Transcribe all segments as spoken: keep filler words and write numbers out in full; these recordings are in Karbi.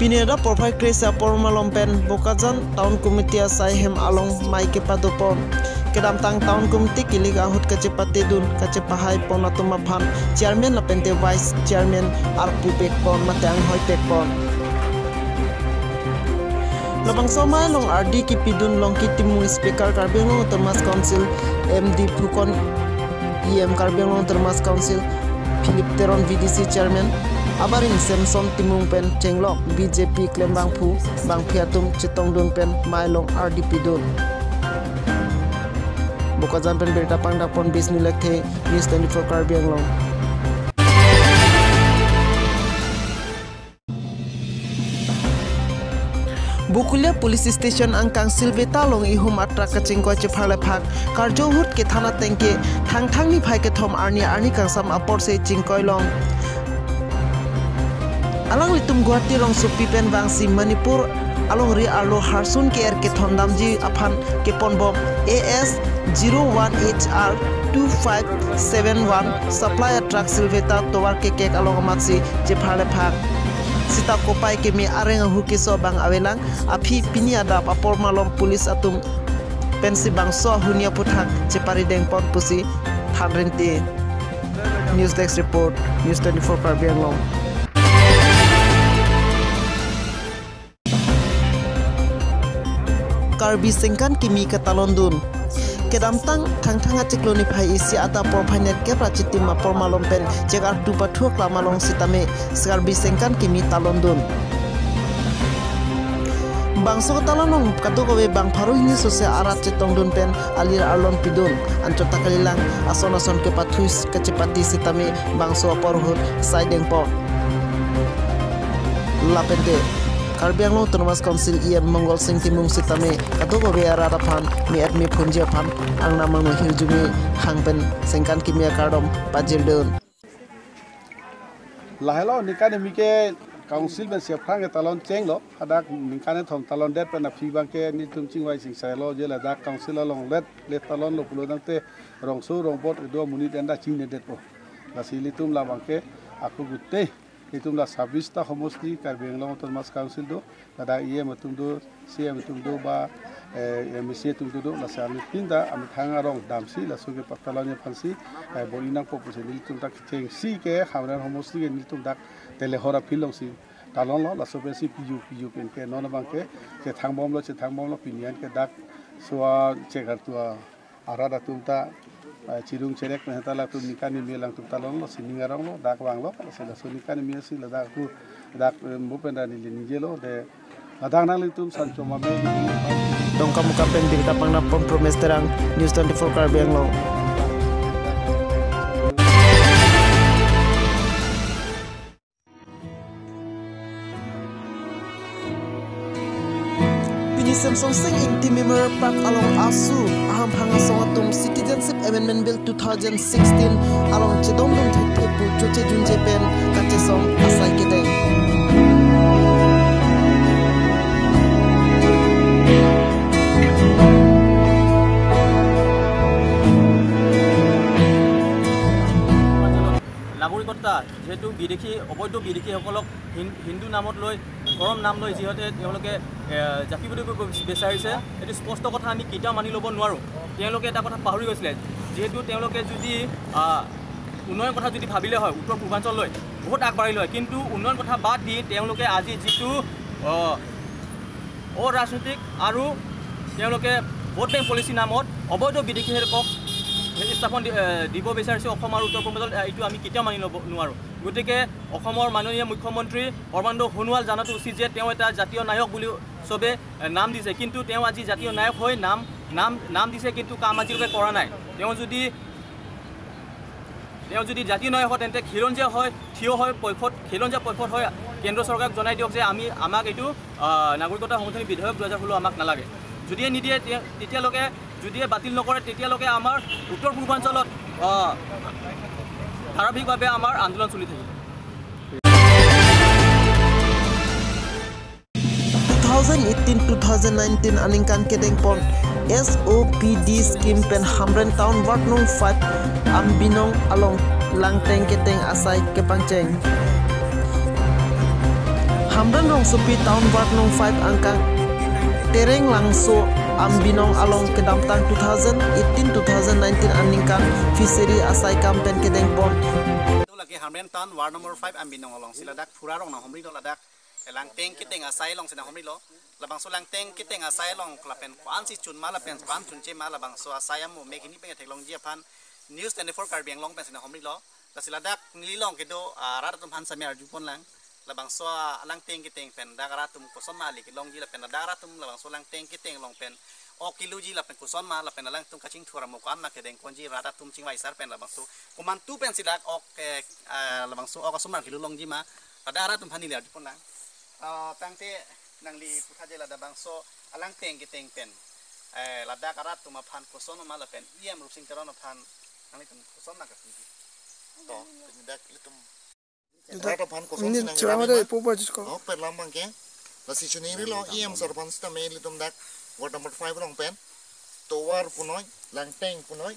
Pini adap porphai kre-isi apor malom pen Bokajan Town Committee asai hem along mei kepadopon. Kedamtang Town Committee kilik ahut kachepatedun kachepahai pon atum aphan Chairman lapente Vice Chairman arpu pekpon mate anghoi pekpon. Labangso amei along ardi kepidun Longki Timung, Speaker Karbi Anglong Autonomous Council, M D Phukon, E M Karbi Anglong Autonomous Council, Philip Teron, V D C Chairman, abarim Samson Timung pen chenglok B J P klembangphu bangpi atum chetongdun pen mei along ardi pidun. Bokajan pen birta pangdakpon Bisnu Lekthe, News twenty-four Karbi Anglong. Bokulia Police Station angkang Silveta along ihum atruck kachingkoi chepharlephak. Karjo ahut kethan ateng ke Thangthang niphai kethom arni arni kangsam apor si chingkoi long. Alanglitum Guwahati rongsopi pen vangsi Manipur alongri arlo harsun ke-er kethondamji aphan keponbom A S zero one H R two five seven one supply atruck Silveta tovar kekek along amatsi chepharlephak. Sita kopai keme areng ahu keso abang avelang, aphi pini adap apor malom police atum pensi bangso ahuni aphuthak cheparidengpon pusi than rinti. News Desk Report, News twenty-four Karbi Anglong. Karbi sengkan kimi katalondun. Kedamtang Thangthang achiklo niphai isi adap porphai nerkep ra chitim apor malom pen chek artu pathu aklam along sitame Karbi sengkan kimi talondun. Bangso katalon along kadokave bang pharo hini sose arat chetongdun pen alir arlon pidun. Anchot ta kalilang ason ason kepathu kachepati sitame bangso apor ahut saidengpon. Lapente Karbi Anglong Autonomous Council E M Mongol Sing Timung sitame kadokave arat aphan me-et mephunji aphan angnam angno hirjume hang pen sengkan kimi akardom pajirdun. Lahelo ningkan kimi ke council pen si aphrang ke talon chenglo, hadak ningkan kethom talondet pen aphi abang ke nelitum chingvai chingsailo, je ladak council along let let talonlo pulo tangte rongso rongbot kedo amonit anta chingnedetpo. Lasi ilitum labang ke ako gute ilitum la sabis ta homosti Karbi Anglong Autonomous Council do, ladak E M atum do, C E M atum do ba, eh, M A C atum do do, lasi ami pinta amethang arong damsi laso ke patalon aphansi, eh, bor-i nangpo pusi nelitum dak kechengsi ke Hamren homosti ke nelitum dak Telehor aphi alongsi talonlo, laso pensi piyu piyu pen ke non abang ke chethangbomlo, chethangbomlo, pini an ke dak sua chek artu arat atum ta, eh, chirung cherek pen ta latum ningkan kimi alangtum talonlo, sining aronglo, dak vanglo, lasi laso ningkan kimi si ladak tu dak, eh, mo pen ra neli ningjelo, de ladak nanglitum sanchom ame. Dongkamukam pen birta pangdakpon Promes Terang, News twenty-four Karbi Anglong. Pini Samson Sing Ingti Memorial Park along asu ahamphang asong atum Citizenship Amendment Bill two thousand sixteen along chedondun thekthe pu choche junje pen kachesong asai kedeng. নাগৰিকত্ব, যিহেতু বিদেশী, অবৈধ বিদেশীসকলক হিন-, হিন্দু নামত লৈ, ধৰ্ম নাম লৈ যিহেতু তেওঁলোকে, এ, জাতি বুলি ক'ব বিচ-, বিচাৰিছে, এইটো স্পষ্ট কথা, আমি কেতিয়াও মানি ল'ব নোৱাৰোঁ। তেওঁলোকে এটা কথা পাহৰি গৈছিলে, যিহেতু তেওঁলোকে যদি, আ, উন্নয়ন কথা যদি ভাবিলে হয়, উত্তৰ পূৰ্বাঞ্চললৈ বহুত আগবাঢ়িল হয়, কিন্তু উন্নয়ন কথা বাদ দি তেওঁলোকে আজি যিটো, আ, অৰাজনৈতিক আৰু তেওঁলোকে ভোট বেংক পলিচি নামত অবৈধ বিদেশীসকলক স্থাপন দি-, এ, দিব বিচাৰিছে অসম আৰু উত্তৰ পূৰ্বাঞ্চলত, এ, এইটো আমি কেতিয়াও মানি ল'ব নোৱাৰোঁ। গতিকে অসমৰ মাননীয় মুখ্যমন্ত্ৰী সৰ্বানন্দ সোণোৱাল জনাটো উচিত যে তেওঁ এটা জাতীয় নায়ক বুলি চবে, এ, নাম দিছে, কিন্তু তেওঁ আজি জাতীয় নায়ক হৈ নাম, নাম, নাম দিছে, কিন্তু কাম আজিলৈকে কৰা নাই। তেওঁ যদি, তেওঁ যদি জাতীয় নায়ক হয়, তেন্তে খিলঞ্জীয়া হয়, থিয় হয় পক্ষত, খিলঞ্জীয়া পক্ষত হয়, কেন্দ্ৰ চৰকাৰক জনাই দিয়ক যে আমি, আমাক এইটো, আহ, নাগৰিকত্ব সংশোধনী বিধেয়ক দুহেজাৰ ষোল্ল আমাক নালাগে। যদিহে নিদিয়ে, তে-, তেতিয়ালৈকে, যদিহে বাতিল নকৰে, তেতিয়ালৈকে আমাৰ উত্তৰ পূৰ্বাঞ্চলত, আহ, ধাৰাবাহিকভাৱে আমাৰ আন্দোলন চলি থাকিব। Two thousand eighteen two thousand nineteen aningkan kedengpon S O P D scheme pen Hamren Town Ward nung five Ambinong along langteng keteng asai kepangcheng. Hamren Rongsopi Town Ward Nong five angkang Tereng Langso Ambinong along kedamtang two thousand eighteen two thousand nineteen aningkan fishery asai kam pen kedengpon. Lake Hamren Town Ward number five Ambinong alongsi ladak phura rong nanghumri do, ladak langteng keteng asai alongsi nanghumri lo. Labangso langteng keteng asai along lapen ko-ansi chun ma lapen ko-an chunche ma, labangso asai amo mek hini pen theklongji aphan News twenty-four Karbi Anglong pensi nanghumri lo. Lasi ladak neli along kedo, ah, rat atum aphan sitame arjupon lang. Labangso alangteng keteng pen dak rat atum koson ma kali kelongji lapen dak rat atum labangso langteng keteng along pen ok keluji lapen koson ma lapen alangtum kachingthur amo ko-an ma kedengponji, rat atum chingvai sar pen labangso komantu pensi dak ok, eh, ah, labangso ok asomar kelu longji ma, ladak rat atum aphan neli arjupon lang. Ah, tangte nangli puthot je ladak bangso alangteng keteng pen, eh, ladak rat atum aphan koson ma lapen E M Rupsing Teron aphan nanglitum koson nangkapiji? To, pini dak ilitum rat aphan koson si nangkapiji ma? Ipu bajisko. Ahokpet alam abangke, lasi chiningrilo E M sir aphan sitame ilitum dak ward number five along pen tovar punoi, langteng punoi,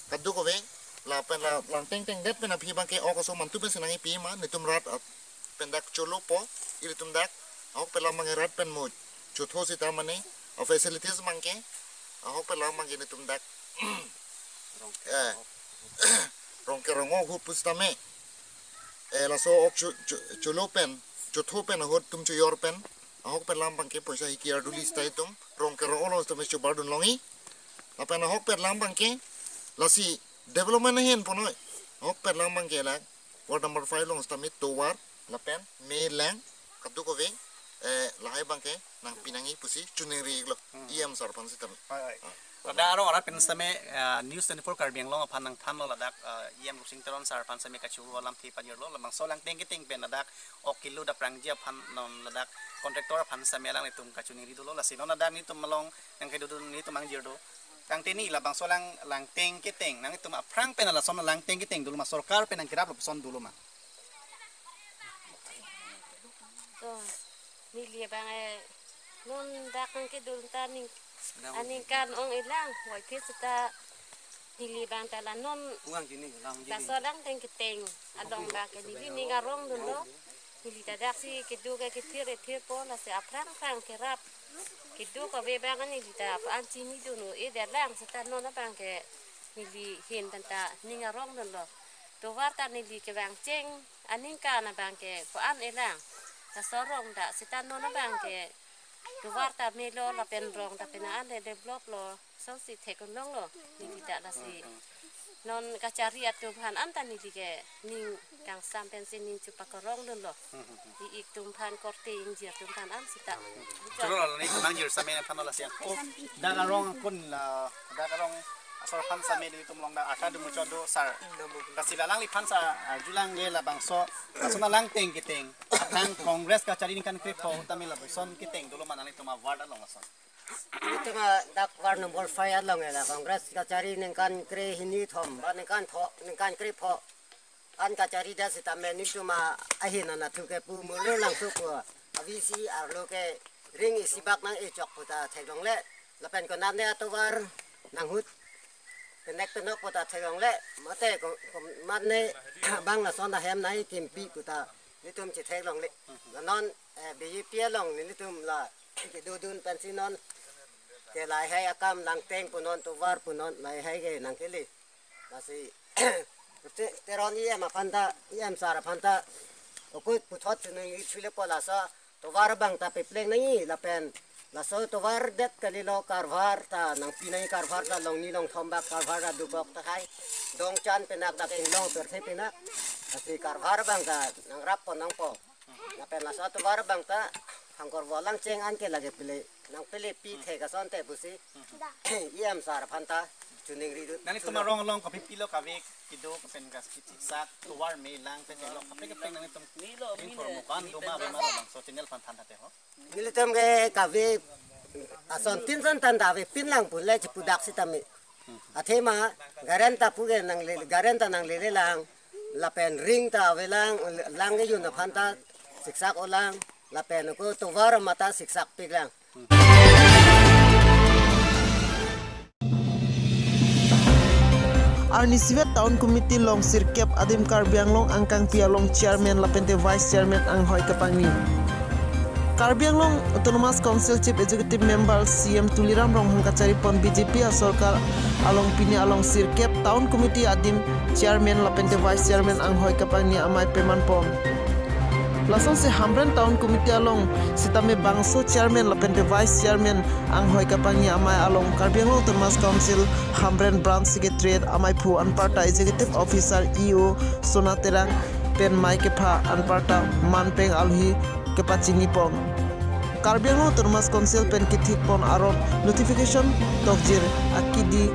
kadokave lapen la langteng tengdet pen aphi abangke ok aso mantu pensi nangkipi ma, nelitum rat ap- pen dak cholopo, ilitum dak ahokpet alam abangke rat pen mo chotho sita mane, a facilities abangke ahokpet alam abangke nelitum dak, eh, rong kerong ok ahut pusitame, eh, laso ok cho-, cho-, cholo pen, chotho pen ahut atum chojor pen ahokpet alam abangke poisa hiki ardu li sita itum rong kerong ok along sitame chobardun longji. Lapen ahokpet alam abangke lasi development ahin punoi, ahokpet alam abangke la ward number five along sitame tovar lapen me lang kadokave, eh, lahai abangke nangpi nangji pusi chiningri lo. Hmm. E M sir aphan sitame. Oi, oi. Ah. Ladak arong arat pen sitame, eh, News twenty-four Karbi Anglong aphan nangthanlo ladak, eh, E M Rupsing Teron sir aphan sitame kachuru alamthe pajirlo, labangso alangteng keteng pen ladak ok kelu daprangji aphan non ladak contractor aphan sitame alanglitum kachiningri dolo, lasi non ladak nelitum along nangkedodun nelitum nangjir do. Tangte ne labangso alang langteng keteng nangtum aphrang pen lason langteng keteng dolo ma, sorkar pen nangkerap lapuson dolo ma? To, neli abang, eh, non dak nangkedun ta ning, aningkan ong-e lang, waithe seta neli abang ta la non, ungang kini lang kini, laso alangteng keteng along abangke neli ning arongdunlo. Neli ta daksi kedo ke kethir ethir po, lasi aphrang aphrang kerap kedo kave abang neli ta pa-an chinidun un-e det lang, seta non abangke neli ahin pen ta ning arongdunlo. Tovar ta neli kevangcheng aningkan abangke ko-an-e lang, laso rong ta seta non abangke tovar ta melo lapen rong ta pina an le develop lo. Songsi thek-un longlo, neli ta lasi. Hmm, hmm. Non kachari atum aphan anta neli ke ning kangsam pensi ning chepakorongdunlo. Hmm, hmm, hmm. I-ik atum aphan korte ingjir atum aphan an seta. Choro la ne nangjir sitame aphan lasi. Ko dak arong kun la, dak arong asor aphan sitame nelitum along dak arta dumuchot do sir. Lasi la alangliphan sir, ah, arjulang le labangso, lason alangteng keteng. Tang Congress kachari ningkan krepho tame lapuson keteng dolo ma nanglitum a ward along lason? Nelitum dak ward number five along la Congress kachari ningkan krehini thom, ba ningkan tho, ningkan krepho an kachari det sitame nelitum ahin anatthu ke pu Mulur Langso pu a V C arlo ke ring isi bak nang-e chok pu ta theklongle, lapen konatne atovar nanghut penek penok pu ta theklongle, mate ko, ko, matne bang lason ahem nangkimpi pu ta nelitum chetheklongle. La non, eh, B J P along nelitum la kedodun pensi non ke lahai akam langteng punon tovar punon lahai ke nangkele. Lasi Te-, Teron E M aphan ta, E M sir aphan ta okut puthot chiningri chule po laso tovar abang ta pepleng nangji lapen laso tovar det kalilo, karvar ta nangpi nangji, karvar ta longni longthom bak karvar ta dokok tahai, dongchan penak dak inglong perse penak, lasi karvar abang ta nangrap pon nangpo. Lapen laso atovar abang ta hangkor volang cheng an ke lake pele, nangpele pi thek asonte pusi E M sir aphan ta chiningri dun. Nanglitum arong along kopi pilo kave kedo kapen gas kichiksak tovar me lang pen lo kaprek kaprek nanglitum chingthur mo ko-an do ma ave ma labangso channel aphan than thate ho. Nelitum ke kave ason tin son tan ta avepin lang pu le chipudak sitame. Athema garen ta pu ke nangle, garen ta nanglele lang, lapen ring ta avelang, lang kejun aphan ta siksak-o lang, lapen ko tovar ma ta siksakpik lang. Arnisivet Town Committee along sirkep adim Karbi Anglong angkangpi along chairman lapente vice chairman anghoi kepangni. Karbi Anglong Autonomous Council Chief Executive Member C M Tuliram Ronghang kachari pon B J P asorkar along pini along sirkep Town Committee adim Chairman lapente Vice Chairman anghoi kapangni amei peman pon. Lasonsi Hamren Town Committee along sitame bangso Chairman lapente Vice Chairman anghoi kapangni amei along Karbi Anglong Autonomous Council Hamren Branch Secretariat ameiphu anparta Executive Officer E O Sona Terang pen mei kepha anparta manpeng alohi kepachini pon. Karbi Anglong Autonomous Council pen kethik pon aron notification tokjir akidi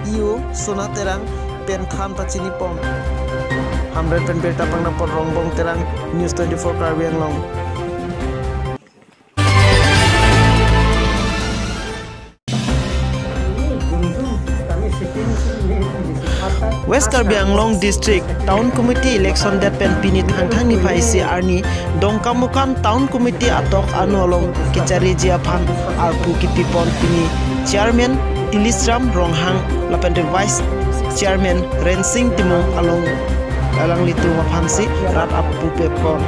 E O Sona Terang pen than pachini pon. Hamren pen birta pangnang pon Rongbong Terang, News twenty-four Karbi Anglong. West Karbi Anglong District Town Committee election det pen pini Thangthang niphai isi arni Dongkamukam Town Committee atok ano along kechariji aphan arpu kipi pon pini Chairman Tuliram Ronghang lapente Vice Chairman Rensing Timung along alanglitum aphansi rat arpu pe pon.